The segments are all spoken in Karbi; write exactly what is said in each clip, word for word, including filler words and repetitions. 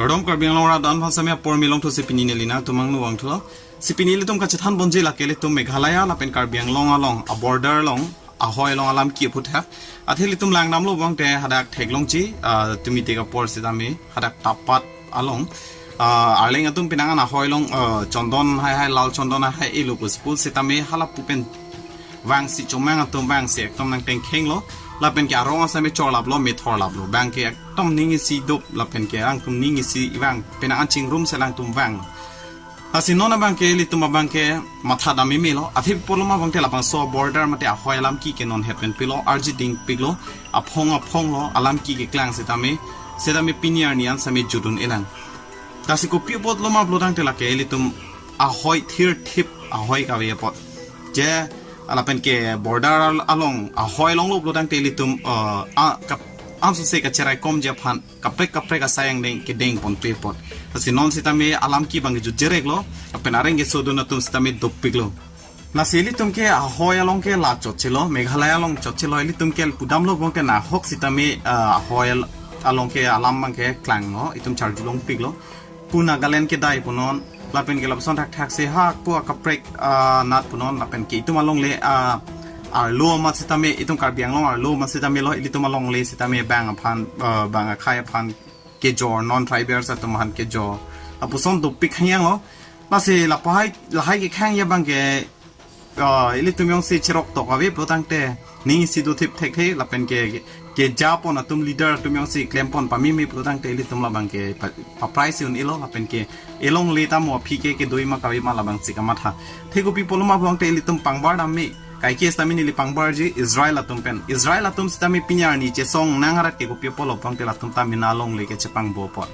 Kardom Karbi Anglong arat do-an aphan sitame apor milong thu si pini neli nangtum angno vangthulo. Si pini ilitum kachethan ponji lake ilitum Meghalaya lapen Karbi Anglong along a border along ahoi along alam ke aphuthak. Athe ilitum langdamlo bangte hadak theklongji, ah, tumi tik apor sitame hadak Tapat along, ah, Arleng atum penang an ahoi along, ah, chondon hai hai, lal chondon hai hai elo pusi pu sitame hala pu pen vangsi chomang atum vangsi ekdom nangtengkhenglo. Lapen ke arong asitame chorlaplo, methorlaplo. Bangke ekdom ning isi dop, lapen ke alangtum ning isi vang, penang an chingrum si alangtum vanglo. Lasi non abangke ilitum abangke mathadam mimelo. Athe pi apotlo ma bangte labangso border mate ahoi alam ke ke non het pen pilo, arji dingpiklo, aphong aphonglo, alam ke keklang sitame, sitame pini arni an sitame jut un-elang. Lasi kopi apotlo ma pulo tangte lake ilitum ahoi thirthip ahoi kave apot. Je lapen ke border al-, along ahoi longlo pulo tangte ilitum, eh, a, kap-, ansose kacheraikomji aphan kaprek kaprek asai angdeng kedeng ponpe apot. Lasi non sitame alam ke bang jutjereklo, lapen areng kesodun atum sitame dopiklo. Lasi ilitum ke ahoi along ke la chotchelo, Meghalaya along chotchelo, ilitum ke pudamlo bangke nahok sitame, ah, ahoi al-, along ke alam bangke klanglo, itum charjulongpiklo. Pu Nagaland kedai punon, lapen ke lapuson thakthak si ha pu akaprek, ah, nat punon, lapen ke itum alongle, ah, arlo amat sitame, itum Karbi Anglong arlo amat sitamelo, ilitum alongle sitame bang aphan, ah, bang akhai aphan kejor, non-tribals atum aphan kejor. Lapuson dopik hangyanglo. Lasi lapahai, lahai kekhangji abangke, ah, ilitum jongsi cheroktok ave pulo tangte ning isi dothip thekthe lapen ke, ke, kejapon atum leader atum jongsi klempon pameme pulo tangte ilitum labangke pa, paprai si un-elo lapen ke elongle ta mo aphi ke kedoi ma kave ma labangsi kamatha. Athe kopi apotlo ma bangte ilitum pangbar dam me. Kaike sitame neli pangbarji Israel atum pen. Israel atum sitame pini arni chesong nang arat ke kopi apotlo bangte latum ta mena alongle kechepangbo apot.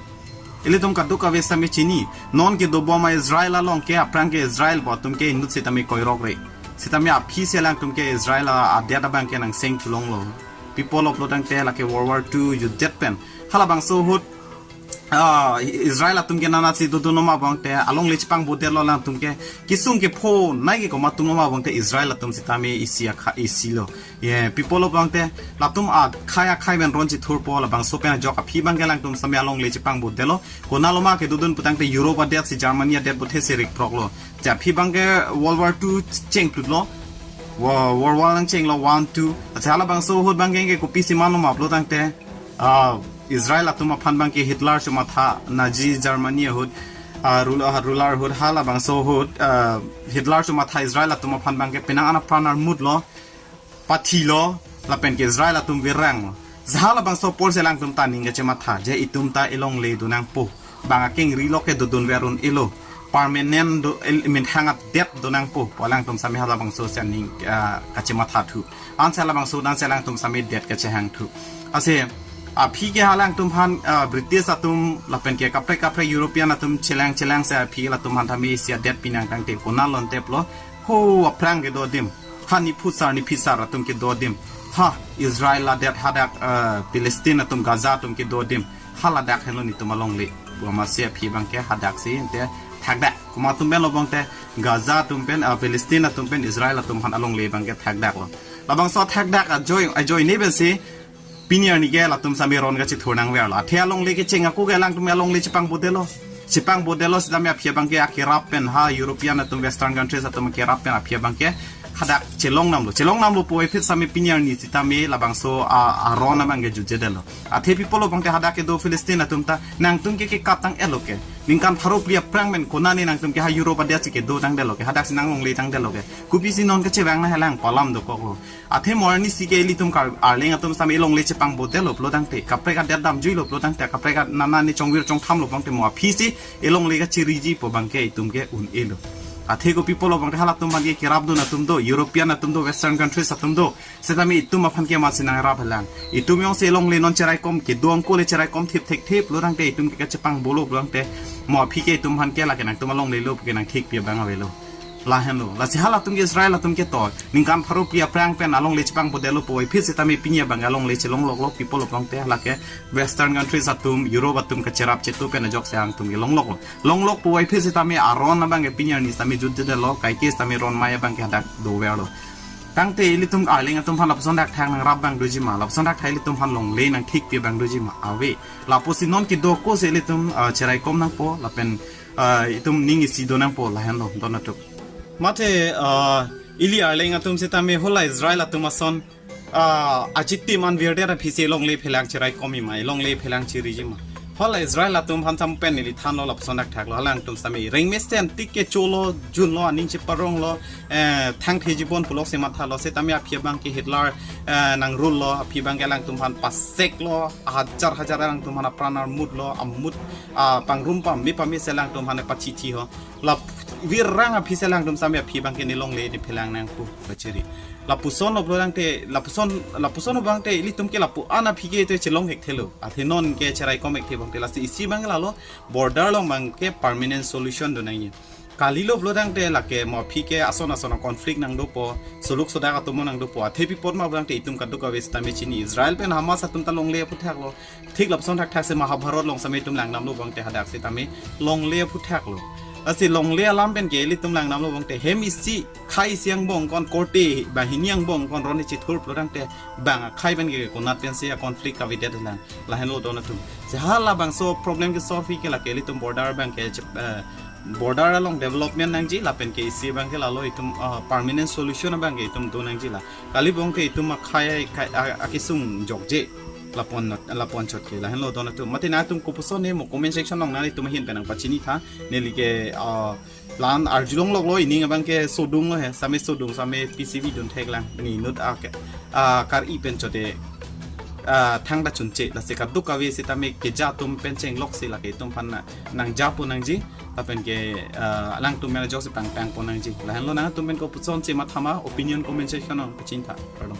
Ilitum kadokave sitame chini. Non kedobom a Israel along ke aphrang ke Israel pu atum ke inut sitame koirokre. Sitame aphi si alangtum ke Israel a, adet abangke nangseng thulonglo. Pi apotlo pulo tangte lake World War Two jutdet pen halabangso ahut, ah, Israel atum ke nanasi dodun ma bangte alongle chepangbodetlo alangtum ke kesung kepho nai ke komat atum ma bangte Israel atum sitame isi akha isilo. Ye, pi apotlo bangte latum akhai akhai pen ron chithurpo labangso pen ajok aphi bangke alangtum sitame alongle chepangbodetlo. Konatlo ma kedodun pu tangte Europe adet si Germany adet puthe si rikproklo. Je aphi bangke World War Two chengplutlo. Wo-, World War nangchenglo one, two. Acha halabangso ahut bangke ke kopisi manlo ma pulo tangte, ah, Israel atum aphan bangke Hitler chomatha Nazi Germany ahut, ah, rul-, ah, ruler ahut halabangso ahut, ah, Hitler chomatha Israel atum aphan bangke penang an apran armutlo, pathilo, lapen ke Israel atum viranglo. Jala labangso apor si alangtum ta ning kachematha, je itum ta elongle donangpo. Bang akengri lo ke dodunver un-elo. Permanent do el minthang adet donangpo. Pu alangtum sitame halabangso si aning, ah, kachematha thu. Ansi halabangso ansi alangtum sitame det kachehang thu. Lasi aphi ke halangtum aphan, ah, British atum lapen ke kaprek kaprek European atum chelang chelang si aphi latum aphan tame isi adet pinang tangte konatlo teplo. Ho aphrang kedo adim. Ha niphusar niphisar atum kedo adim. Ha Israel adet hadak, eh, Palestine atum Gaza atum kedo adim. Haladak henlo netum alongle. Pu amatsi aphi bangke hadaksi ante thakdak. Komat atum penlo bangte Gaza atum pen, eh, Palestine atum pen Israel atum aphan alongle bangke thakdaklo. Labangso thakdak ajoine, ajoine pensi pini arni ke latum sitame ron kachethur nangverlo. Athe alongle kecheng ako ke alangtum alongle chepangbodetlo. Chepangbodetlo sitame aphi abangke akerap pen ha European atum Western countries atum akerap pen aphi abangke hadak chelongdamlo. Chelongdamlo puvoiphit sitame pini arni sitame labangso a, aron abangke jutjedetlo. Athe pi apotlo bangte hadak kedo Palestine atum ta nangtum ke kekap tang-etlo ke. Ningkan pharo phli aphrang pen konane nangtum ke ha Europe adet si kedo tangdetlo ke. Hadak si nanglongle tangdetlo ke. Kopisi non kachevang nanghelang pu alam dokoklo. Athe mo arnisi ke ilitum Kar-, Arleng atum sitame elongle chepangbodetlo pulo tangte, kaprek adet damjuilo pulo tangte, kaprek ananne chongvir chongthamlo bangte mo aphi si elongle kacheriji pu bangke itum ke un-elo. Athe kopi apotlo bangte halatum abangke kerapdun atum do, European atum do, Western countries atum do, sitame itum aphan ke amatsi nangraphelang. Itum jongsi elongle non cheraikom kedo angko le cheraikom thip thekthip lo tangte itum ke kachepangbolo pulo tangte mo aphi ke itum aphan ke lake nangtum alonglelo pu ke nangthikpi abang avelo. Lahenlo. Lasi halatum ke Israel atum ke to. Ningkan pharo phli aphrang pen alongle chepangbodetlo puvoiphit sitame pini abang alongle chelongloklo pi apotlo bangte lake Western countries atum, Europe atum kacherap chetu pen ajok si alangtum ke longloklo. Longlok puvoiphit sitame aron abangke pini arni sitame jutjedetlo, kaike sitame ron mai abangke hadak doverlo. Tangte ilitum arleng atum aphan lapuson dakthak nangrap abang doji ma, lapuson dakthak ilitum aphan longle nangthikpi abang doji ma, ave. Lapusi non kedo ako si ilitum, ah, cheraikom nangpo, lapen, ah, itum ning isi do nangpo, lahenlo don atum. Mate, ah, ili arleng atum setame hala Israel atum ason, ah, achitim anvirdet aphi si longle phelang cheraikom-i ma, longle phelang cheriji ma. Hala Israel atum aphan sampen ili thanlo, lapuson dakthaklo, halangtum sami rengmesten tik ke cholo, junlo, aning cheparonglo, eh, thangtheji bon puloksi mathalo, setame aphi abang ke Hitler, eh, nang rule lo, aphi abang ke alangtum aphan paseklo, hajar hajar alangtum aphan apran armutlo, amut, ah, pangrum pame pame si alangtum aphan pachithi ho. Lap virang aphi si alangtum sami aphi abang ke ne longle ne phelang nangpo, pachiri. Lapuson lo pulo tangte, lapuson, lapuson lo abang te ilitum ke lapu-an aphi ke te chelong hekthelo. Athe non ke cheraikom hekthe abang te, lasi isi abang lalo, border along abang ke permanent solution do nangji. Kalilo pulo tangte lake mo aphi ke ason ason conflict nangdopo, suluk sodak atum nangdopo. Athe pi apot ma pulo tangte itum kadokave setame chini, Israel pen Hamas atum ta longle aphuthaklo. Thik lapuson thakthak si Mahabharat along sami itum langdamlo abang te hadak setame longle aphuthaklo. Lasi longle alam pen ke ilitum langdamlo abang te hem isi, khai isi angbong kon, korte banghini angbong kon ron isi thur pulo tangte bang akhai pen ke konat pensi a-conflict kavedet lang, lahenlo don atum. Si halabangso problem ke solve ke lake ilitum border abang ke chep-, eh, border along development nangji, lapen ke isi abang ke lalo itum, ah, permanent solution abang ke itum do nangji la. Kali abang ke itum akhai, khai, a, akesung jokje. Lapon, lapon chot ke, lahenlo don atum. Mate nangtum kopuson ne mo comment section along nanglitum ahin pen nangpachini tha. Neli ke, ah, lan arjulong loklo, ining abang ke sodunglo he, sami sodung, sami P C V dun thek lang. Ne inut ake, ah, kar-i pen chote, ah, thangta chunche. Lasi kadokave setame keja atum pen chenglok si lake itum aphan na, nangjapo nangji, lapen ke, ah, alangtum pen ajoksi pangpangpo nangji. Lahenlo, nangtum pen kopuson si mathama, opinion comment section along pachini tha. Kardom.